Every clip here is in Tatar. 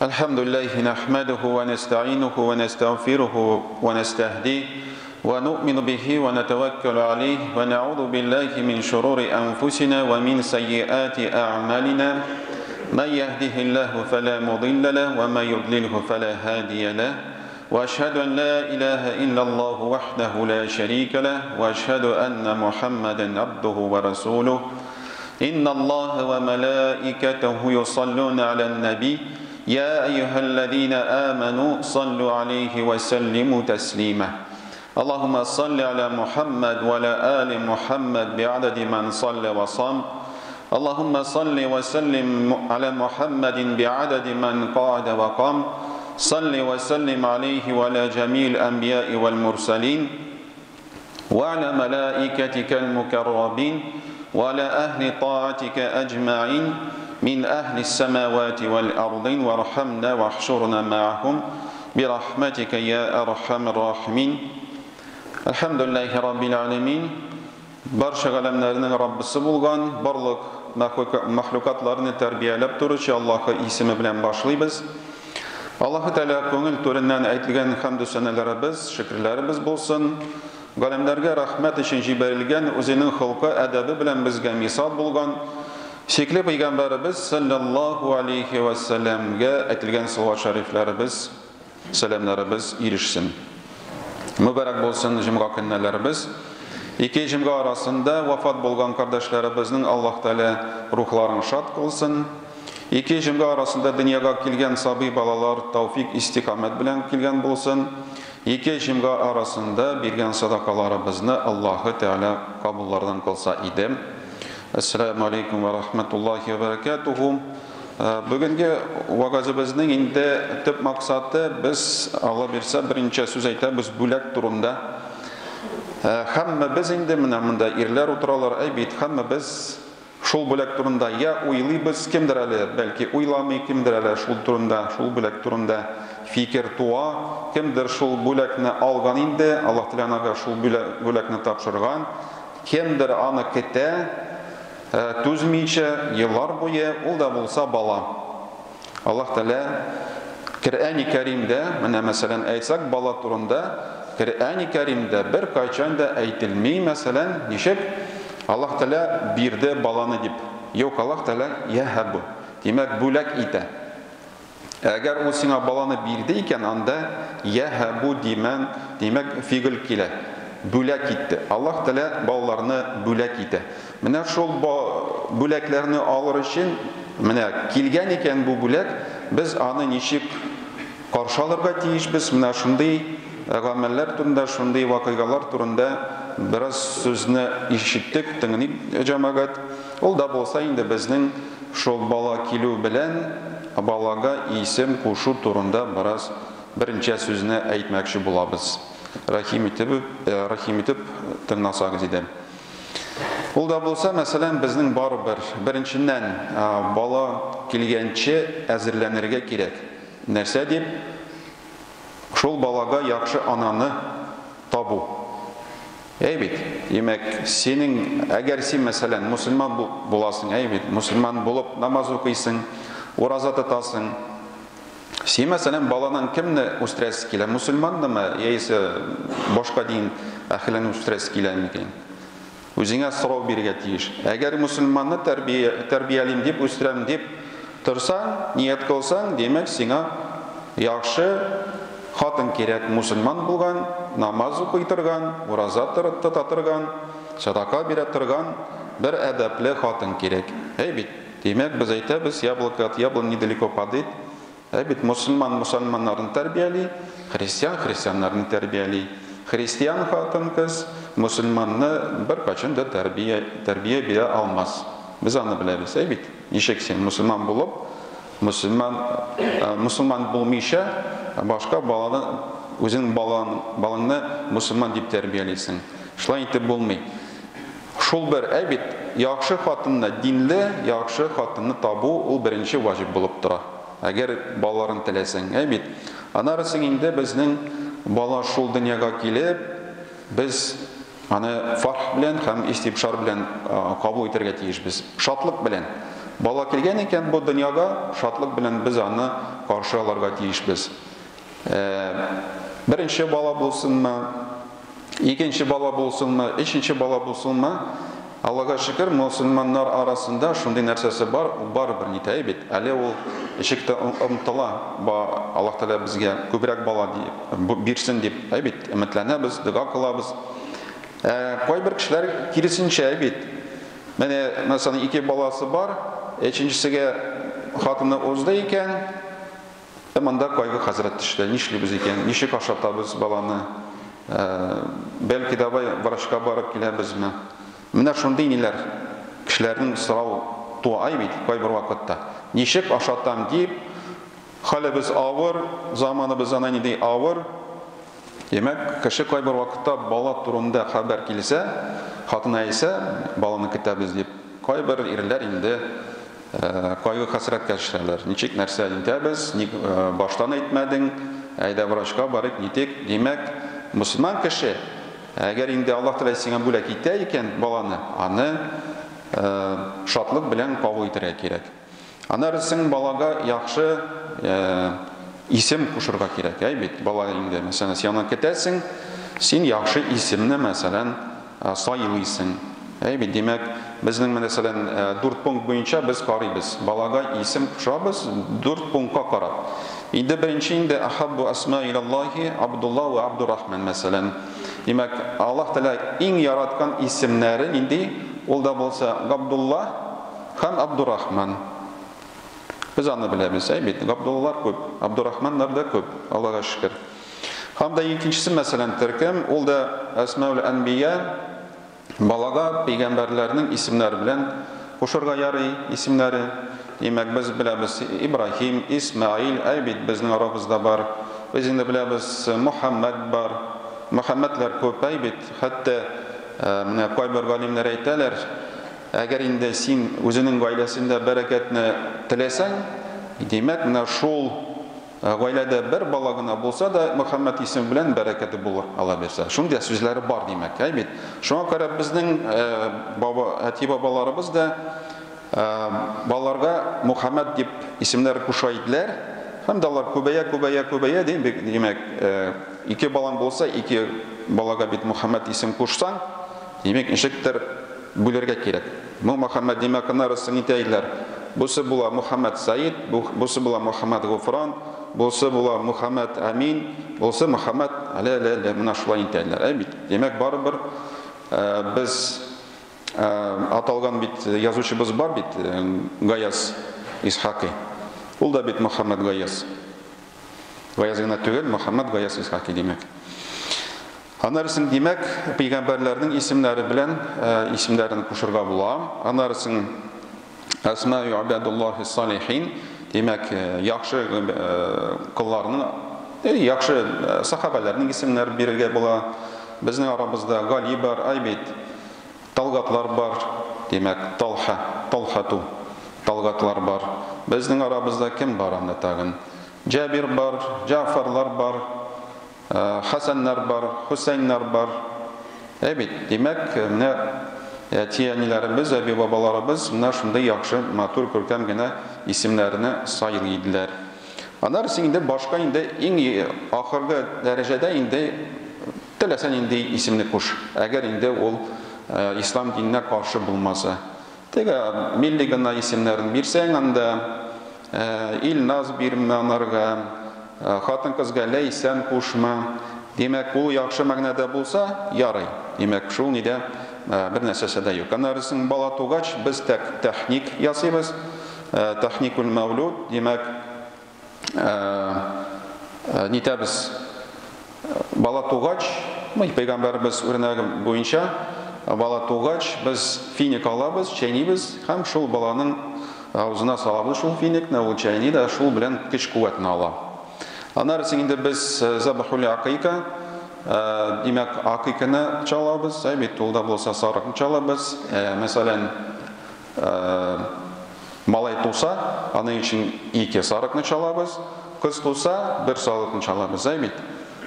الحمد لله نحمده ونستعينه ونستغفره ونستهديه ونؤمن به ونتوكل عليه ونعوذ بالله من شرور أنفسنا ومن سيئات أعمالنا من يهده الله فلا مضل له ومن يضلله فلا هادي له وأشهد أن لا إله إلا الله وحده لا شريك له وأشهد أن محمدا عبده ورسوله إن الله وملائكته يصلون على النبي يا أيها الذين آمنوا صلوا عليه وسلموا تسليما اللهم صل على محمد وعلى آل محمد بعدد من صلى وصام اللهم صل وسلم على محمد بعدد من قعد وقام صل وسلم عليه وعلى جميع الأنبياء والمرسلين وعلى ملائكتك المكرمين وعلى أهل طاعتك أجمعين من أهل السماوات والأرضين وارحمنا واحشرنا معهم برحمتك يا أرحم الراحمين الحمد لله رب العالمين Барча галәмнәрнең Раббысы булган, барлык мәхлукатларны тәрбияләп торучы Аллаһы исеме белән башлыйбыз. Аллаһы Тәгалә күңел түреннән әйтелгән хәмдү сәнәләребез, шөкерләребез булсын. Галәмнәргә рәхмәт өчен җибәрелгән, үзенең холкы, әдәбе белән безгә мисал булган сөекле пәйгамбәребез саллаллаһу алейхи ва сәлләмгә әйтелгән салават шәрифләребез, сәламнәребез ирешсен. Мөбарәк булсын җомга көннәләребез. Ике җомга арасында вафат булган кардәшләребезнең Аллаһ Тәгалә рухларын шат кылсын. Ике җомга арасында дөньяга килгән сабый балалар тауфик истикамәт белән килгән булсын. Ике җомга арасында биргән садакаларыбызны Аллаһы Тәгалә кабуллардан кылса иде. Әссәламу алейкум ва рахматуллахи ва баракатуху. Бүгенге вагазыбызның инде төп максаты без Алла бирсә берничә сүз әйтәбез бүләк турында. Һәммә без инде менә монда ирләр утыралар, әй бит, һәммә без шул бүләк турында я уйлыйбыз, кемдер әле бәлки уйламый, кемдер әле шул турында, шул бүләк турында фикер туа, кемдер шул бүләкне алган инде, Аллаһ Тәгалә аңа шул бүләкне тапшырган, кемдер аны көтә, түзмичә еллар буе, ул да булса бала. Аллаһ Тәгалә Коръәни Кәримдә, менә мәсәлән әйтсәк бала турында, Коръәни Кәримдә бер кайчан да әйтелми, мәсәлән, ничек Аллаһ Тәгалә бирде баланы дип. Юк, Аллаһ Тәгалә яһабу, димәк, бүләк итә. Әгәр ул сиңа баланы бирде икән, анда яһабу димән, димәк, фигыль килә. Бүләк итте. Аллаһ Тәгалә балаларны бүләк итә. Менә шул бүләкләрне алыр өчен, менә килгән икән бу бүләк, без аны ничек каршы алырга тиешбез? Менә шундый гамәлләр турында, шундый вакыйгалар турында бераз сүзне ишеттек, тыңлыйк, җәмәгать. Ул да булса инде безнең шул бала килү белән балага исем кушу турында бераз берничә сүзне әйтмәкче булабыз. Рәхим итеп, рәхим итеп тыңласагыз иде. Ул да булса, мәсәлән, безнең барыбер беренченнән бала килгәнче әзерләнергә кирәк. Нәрсә дип? Шул балага яхшы ананы табу. Әй бит, димәк, синең, әгәр син, мәсәлән, мусульман буласың, әй бит, мусульман булып намаз укыйсың, ураза тотасың. Син, мәсәлән, баланың кемне үстерәсе килә, мусульманнымы, яисә башка дин әһелен үстерәсе килә микән? Үзеңә сорау бирергә тиеш. Әгәр мусульманны тәрбия, тәрбиялим дип, үстерәм дип торсаң, ният кылсаң, димәк, сиңа яхшы хатын кирәк, мусульман булган, намаз укый торган, ураза тота торган, садака бирә торган бер әдәпле хатын кирәк. Әй бит, димәк, без әйтәбез, яблоко от яблони недалеко падает. Әй бит, мусульман мусульманнарны тәрбияли, христиан христианнарны тәрбияли. Христиан хатын-кыз мусульманны бер кайчан да тәрбия, тәрбия бирә алмас. Без аны беләбез, әй бит. Ничек син мусульман булып, мусульман мусульман булмыйча башка баланы, үзең балан, балаңны мусульман дип тәрбиялисең? Шулай итеп булмый. Шул бер, әй бит, яхшы хатынны, динле яхшы хатынны табу ул беренче ваҗиб булып тора. Әгәр балаларын теләсәң, әй бит. Аннары соң инде безнең бала шул дөньяга килеп, без аны фарх белән һәм истибшар белән кабул итәргә тиешбез. Шатлык белән. Бала килгән икән бу дөньяга, шатлык белән без аны каршы алырга тиешбез. Беренче бала булсынмы, икенче бала булсынмы, өченче бала булсынмы, Аллага шөкер, мөселманнар арасында шундый нәрсәсе бар, ул барыбер нитә бит. Әле ул ничек тә омтыла, Аллаһ Тәгалә безгә күбрәк бала бирсен дип, әй бит, өметләнәбез, дога кылабыз. Кайбер кешеләр киресенчә бит. Менә, мәсәлән, ике баласы бар, өченчесегә хатыны узды икән, монда кайгы хәзрәт төште. Нишлибез икән? Ничек ашатабыз баланы? Бәлки давай врачка барып киләбезме? Менә шундый ниләр кешеләрнең сорау туа бит кайбер вакытта. Ничек ашатам дип, хәлебез авыр, заманыбыз ана нинди авыр. Димәк, кеше кайбер вакытта бала турында хәбәр килсә, хатыны әйтсә, баланы көтәбез дип, кайбер ирләр инде кайгы хәсрәткә төшәләр. Ничек нәрсә итәбез, ник баштан әйтмәдең, әйдә врачка барып нитик. Димәк, мөселман кеше, әгәр инде Аллаһ Тәгалә сиңа бүләк итә икән баланы, аны шатлык белән кабул итәргә кирәк. Аннары соң балага яхшы исем кушырга кирәк. Әй бит, бала инде, мәсәлән, син аны көтәсең, син яхшы исемне, мәсәлән, сайлыйсың. Әй бит, димәк, безнең, мәсәлән, 4 пункт буенча без карыйбыз. Балага исем кушабыз 4 пунктка карап. Инде беренче инде ахаббу асма илаллахи Абдулла ва Абдуррахман, мәсәлән. Димәк, Аллаһ Тәгалә иң яраткан исемнәре нинди? Ул да булса Габдулла һәм Абдуррахман. Без аны беләбез, әй бит, Габдуллалар күп, Абдуррахманнар да күп, Аллаһка шөкер. Һәм дә икенчесе, мәсәлән, төркем, ул да Әсмаул Әнбия, балага пәйгамбәрләрнең исемнәре белән кушырга ярый исемнәре. Димәк, без беләбез Ибраһим, Исмаил, әй бит, безнең арабызда бар. Без инде беләбез Мухаммад бар. Мухаммадлар күп, әй бит, хәтта менә кайбер галимнәр әйтәләр, әгәр инде син үзенең гаиләсендә бәрәкәтне теләсәң, димәк, менә шул гаиләдә бер бала гына булса да Мөхәммәд исеме белән бәрәкәте булыр, Алла бирсә. Шундый сүзләре бар, димәк, әй бит. Шуңа күрә безнең баба, әти-бабаларыбыз да балаларга Мөхәммәд дип исемнәр куша иделәр. Һәм дә алар күбәя, күбәя, күбәя, димәк, ике балаң булса, ике балага бит Мөхәммәд исем кушсаң, димәк, ничектер бүлергә кирәк. Бу Мөхәммәд, димәк, аннары итә иделәр. Бусы була Мөхәммәд Саид, бусы була Мөхәммәд Гуфран, бусы була Мөхәммәд Амин, бусы Мөхәммәд әле-әле-әле, менә шулай итә иделәр. Әй бит, димәк, барыбер без аталган бит язучыбыз бар бит, Гаяз Исхакый. Ул да бит Мөхәммәд Гаяз. Гаяз гына түгел, Мөхәммәд Гаяз Исхакый, димәк. Аннары соң, димәк, пәйгамбәрләрнең исемнәре белән исемнәрен кушырга була. Аннары соң Әсмау ибадуллаһи салихин, димәк, яхшы кылларның, яхшы сахабәләрнең исемнәре бирергә була. Безнең арабызда Гали бар, ай бит, Талгатлар бар, димәк, Талха, Талхату, Талгатлар бар. Безнең арабызда кем бар анда тагын? Җабир бар, Җафарлар бар, Хәсәннәр бар, Хусәйннәр бар. Әй бит, димәк, менә әти-әниләребез, әби-бабаларыбыз менә шундый яхшы, матур, күркәм генә исемнәрне сайлый иделәр. Аннары син инде башка инде иң ахыргы дәрәҗәдә инде теләсә нинди исемне куш. Әгәр инде ул ислам диненә каршы булмаса. Теге милли гына исемнәрен бирсәң анда, Илназ бирмә анарга, хатын-кызга Ләйсән кушма. Димәк, ул яхшы мәгънәдә булса, ярый. Димәк, шул нидә бер нәрсәсе дә юк. Аннары соң бала тугач, без тәхник ясыйбыз. Тәхникул мәүлүд, димәк, нитәбез. Бала тугач, пәйгамбәребез үрнәге буенча, бала тугач, без финик алабыз, чәйнибез һәм шул баланың авызына салабыз шул финикны, ул чәйни дә шул белән көч-куәтне ала. Аннары соң инде без забахул акыйка, димәк, акыйканы чалабыз, әй бит, ул да булса сарыкны чалабыз. Мәсәлән, малай туса, аның өчен ике сарыкны чалабыз, кыз туса, бер сарыкны чалабыз, әй бит.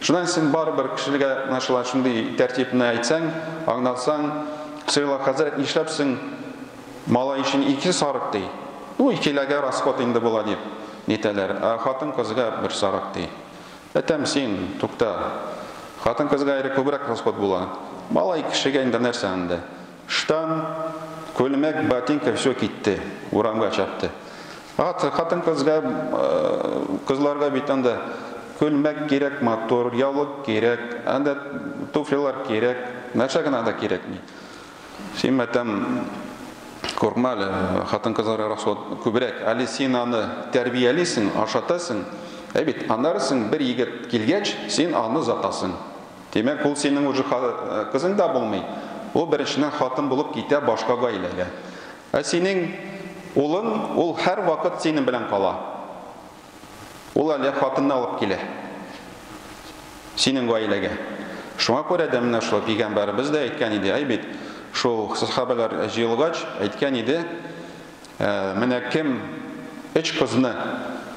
Шуннан син барыбер кешегә менә шулай шундый тәртипне әйтсәң, аңлатсаң, Сыйла хәзрәт, нишләпсең малай өчен ике сарык ди? Ну, киләгә расход инде була дип нитәләр. Ә хатын-кызга бер сарык ди. Әйтәм, син, тукта. Хатын-кызга әле күбрәк расход була. Малай кешегә инде нәрсә инде? Штан, күлмәк, ботинка, все китте. Урамга чапты. Хатын-кызга, кызларга бит анда күлмәк кирәк, матур, яулык кирәк, анда туфлилар кирәк, нәрсә генә анда кирәкми. Син, мәтәм, куркма әле, хатын-кызларга расход күбрәк. Әле син аны тәрбиялисең, ашатасың. Ә бит аннары соң бер егет килгәч, син аны озатасың. Димәк, ул синең уже кызың да булмый. Ул беренчедән хатын булып китә башка гаиләгә. Ә синең улың, ул һәрвакыт синең белән кала. Ул әле хатынны алып килә. Синең гаиләгә. Шуңа күрә дә менә шул пәйгамбәребез дә әйткән иде, әй бит, шул сахабәләр җыелгач, әйткән иде, менә кем өч кызны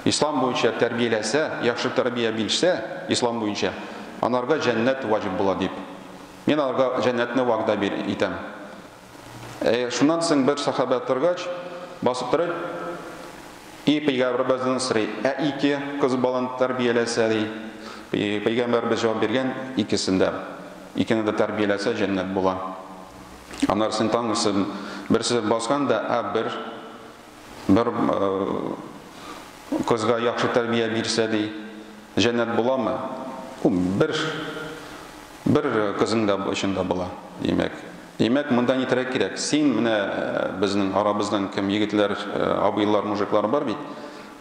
ислам буенча тәрбияләсә, яхшы тәрбия бирсә, ислам буенча, анарга җәннәт ваҗиб була дип. Мин аларга җәннәтне вәгъдә бир итәм. Шуннан соң бер сахабә торгач, басып торып, и пәйгамбәребездән сорый, ә ике кыз баланы тәрбияләсә, ди. Пәйгамбәребез җавап биргән, икесен дә. Икене дә тәрбияләсә, җәннәт була. Аннары соң тагысы берсе баскан да, ә бер кызга яхшы тәрбия бирсә, ди, җәннәт буламы? Бер кызың да өчен дә була, димәк. Димәк, монда нитәргә кирәк? Син менә безнең арабыздан кем егетләр, абыйлар, мужиклар бар бит.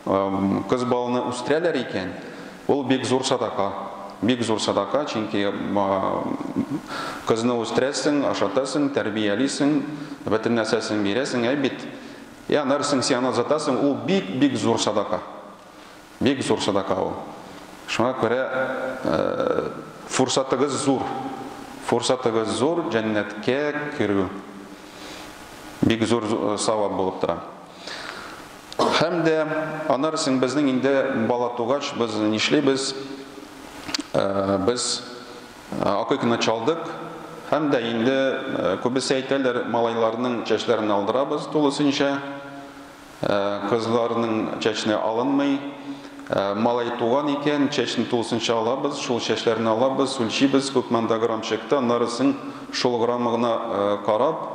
Кыз баланы үстерәләр икән, ул бик зур садака. Бик зур садака, чөнки кызны үстерәсең, ашатасың, тәрбиялисең, бөтен нәрсәсен бирәсең, әй бит. И аннары соң син аны озатасың, ул бик-бик зур садака. Бик зур садака ул. Шуңа күрә фурсатыгыз зур. Фурсатыгыз зур җәннәткә керү. Бик зур савап булып тора. Һәм дә аннары соң безнең инде бала тугач, без нишлибез? Без акыйкны чалдык. Һәм дә инде күбесе әйтәләр, малайларның чәчләрен алдырабыз тулысынча. Кызларның чәчне алынмый. Малай туган икән, чәчне тулысынча алабыз, шул чәчләрне алабыз, үлчибез, күпме анда грамм чыкты, аннары соң шул граммына карап,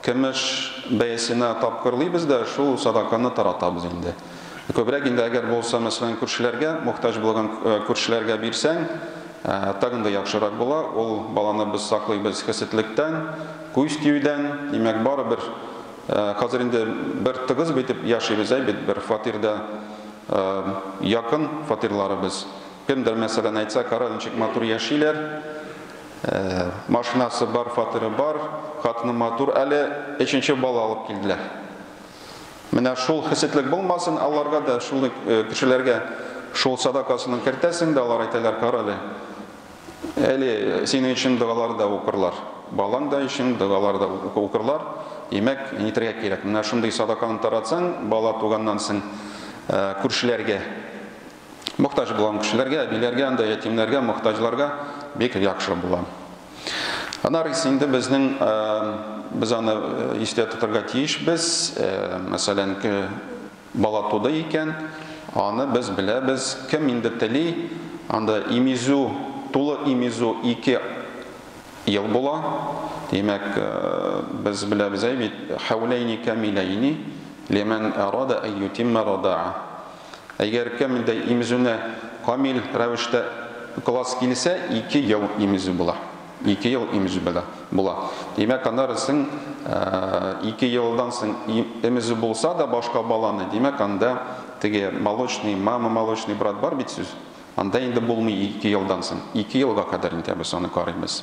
көмеш бәясенә тапкырлыйбыз да, шул садаканы таратабыз инде. Күбрәк инде әгәр булса, мәсәлән, күршеләргә, мохтаҗ булган күршеләргә бирсәң, тагын да яхшырак була. Ул баланы без саклыйбыз хәсетлектән, күз тиюдән, димәк, барыбер хәзер инде бер тыгыз битеп яшибез, әй бит, бер фатирда якын фатирларыбыз. Кемдер, мәсәлән, әйтсә, кара, ничек матур яшиләр, машинасы бар, фатиры бар, хатыны матур, әле өченче бала алып килделәр. Менә шул хәсетлек булмасын, аларга да шул кешеләргә шул садакасын кертәсең дә, алар әйтәләр, кара әле, әле синең өчен догалар да укырлар, балаң да өчен догалар да укырлар. Димәк, нитәргә кирәк? Менә шундый садаканы таратсаң, бала туганнан соң күршеләргә, мохтаҗ булган кешеләргә, әбиләргә, анда ятимнәргә, мохтаҗларга бик яхшы була. Аннары инде безнең без аны истә тотарга тиешбез. Мәсәлән, бала туды икән, аны без беләбез, кем инде тели, анда имизү, тулы имизү 2 ел була. Димәк, без беләбез, әй бит, хәүләйни камиләйни лиман арада ай ютимма радаа. Әгәр кем инде имизүне камил рәвештә класс килсә, 2 ел имизү була. 2 ел имизү була. Димәк, аннары соң 2 елдан соң имизү булса да башка баланы, димәк, анда теге молочный мама, молочный брат бар бит сүз. Анда инде булмый 2 елдан соң. 2 елга кадәр инде без аны карыйбыз.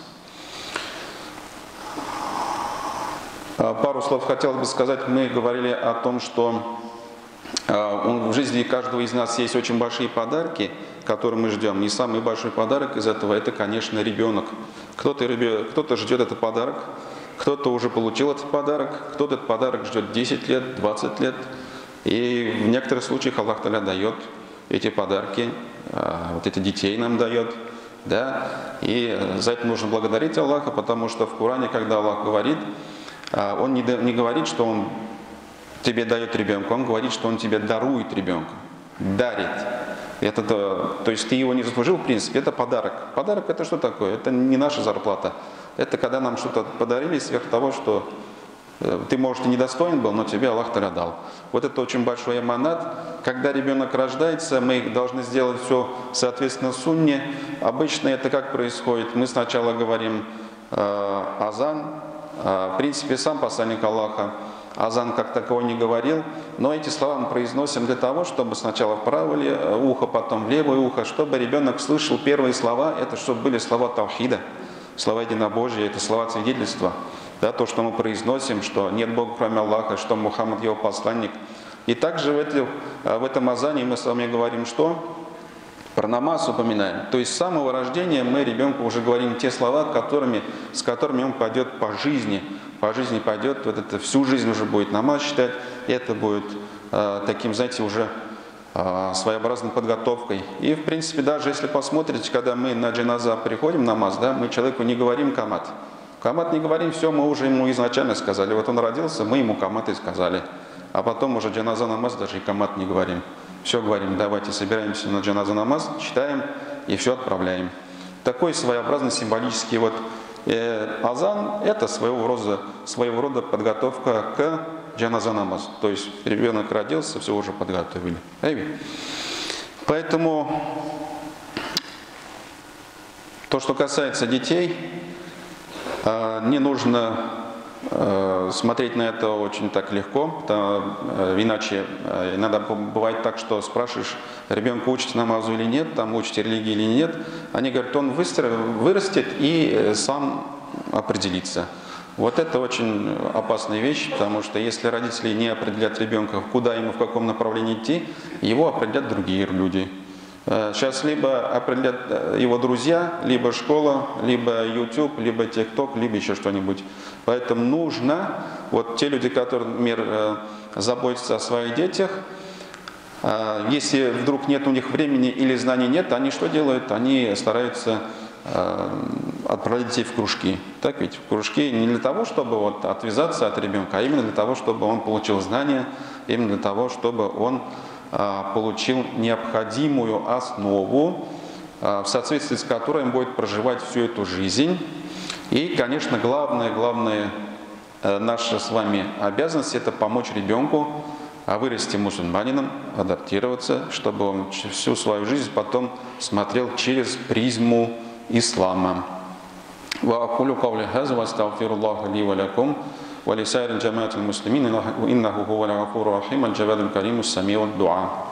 Пару слов хотел бы сказать. Мы говорили о том, что в жизни каждого из нас есть очень большие подарки, которые мы ждем. И самый большой подарок из этого — это, конечно, ребенок. Кто-то ждет этот подарок, кто-то уже получил этот подарок, кто-то этот подарок ждет 10 лет, 20 лет. И в некоторых случаях Аллах Тааля дает эти подарки, вот эти детей нам дает. Да? И за это нужно благодарить Аллаха, потому что в Коране, когда Аллах говорит, Он не говорит, что Он тебе дает ребенка, он говорит, что он тебе дарует ребенка. Дарит. Это, то есть ты его не заслужил, в принципе, это подарок. Подарок — это что такое? Это не наша зарплата. Это когда нам что-то подарили сверх того, что ты, может, и недостоин был, но тебе Аллах Тааля дал. Вот это очень большой аманат. Когда ребенок рождается, мы должны сделать все соответственно сунне. Обычно это как происходит? Мы сначала говорим азан. В принципе, сам посланник Аллаха азан как таковой не говорил, но эти слова мы произносим для того, чтобы сначала в правое ухо, потом в левое ухо, чтобы ребенок слышал первые слова, это чтобы были слова таухида, слова единобожия, это слова свидетельства, да, то, что мы произносим, что нет Бога кроме Аллаха, что Мухаммад его посланник. И также в этом азане мы с вами говорим, что про намаз упоминаем. То есть с самого рождения мы ребенку уже говорим те слова, с которыми он пойдет по жизни. По жизни пойдет, вот это всю жизнь уже будет намаз читать, и это будет таким, знаете, уже своеобразной подготовкой. И, в принципе, даже если посмотрите, когда мы на джаназа приходим, намаз, да, мы человеку не говорим камат. Камат не говорим, все, мы уже ему изначально сказали. Вот он родился, мы ему камат и сказали. А потом уже джаназа намаз даже и камат не говорим. Все говорим, давайте собираемся на джаназа намаз, читаем и все отправляем. Такой своеобразный символический вот азан – это своего рода подготовка к джаназа намаз. То есть ребенок родился, все уже подготовили. Поэтому то, что касается детей, не нужно смотреть на это очень так легко, иначе иногда бывает так, что спрашиваешь, ребенка учите намазу или нет, там учите религии или нет, они говорят, он вырастет и сам определится. Вот это очень опасная вещь, потому что если родители не определят ребенка, куда ему, в каком направлении идти, его определят другие люди. Сейчас либо определят его друзья, либо школа, либо YouTube, либо TikTok, либо еще что-нибудь. Поэтому нужно, вот те люди, которые, например, заботятся о своих детях, если вдруг нет у них времени или знаний нет, они что делают? Они стараются отправлять детей в кружки. Так ведь? В кружки не для того, чтобы вот отвязаться от ребенка, а именно для того, чтобы он получил знания, именно для того, чтобы он получил необходимую основу, в соответствии с которой он будет проживать всю эту жизнь. И, конечно, главная наша с вами обязанность – это помочь ребенку вырасти мусульманином, адаптироваться, чтобы он всю свою жизнь потом смотрел через призму ислама. وأقول قولي هذا وأستغفر الله لي ولكم ولسائر الجماعة المسلمين إنه هو الغفور الرحيم الجواد الكريم السميع الدعاء.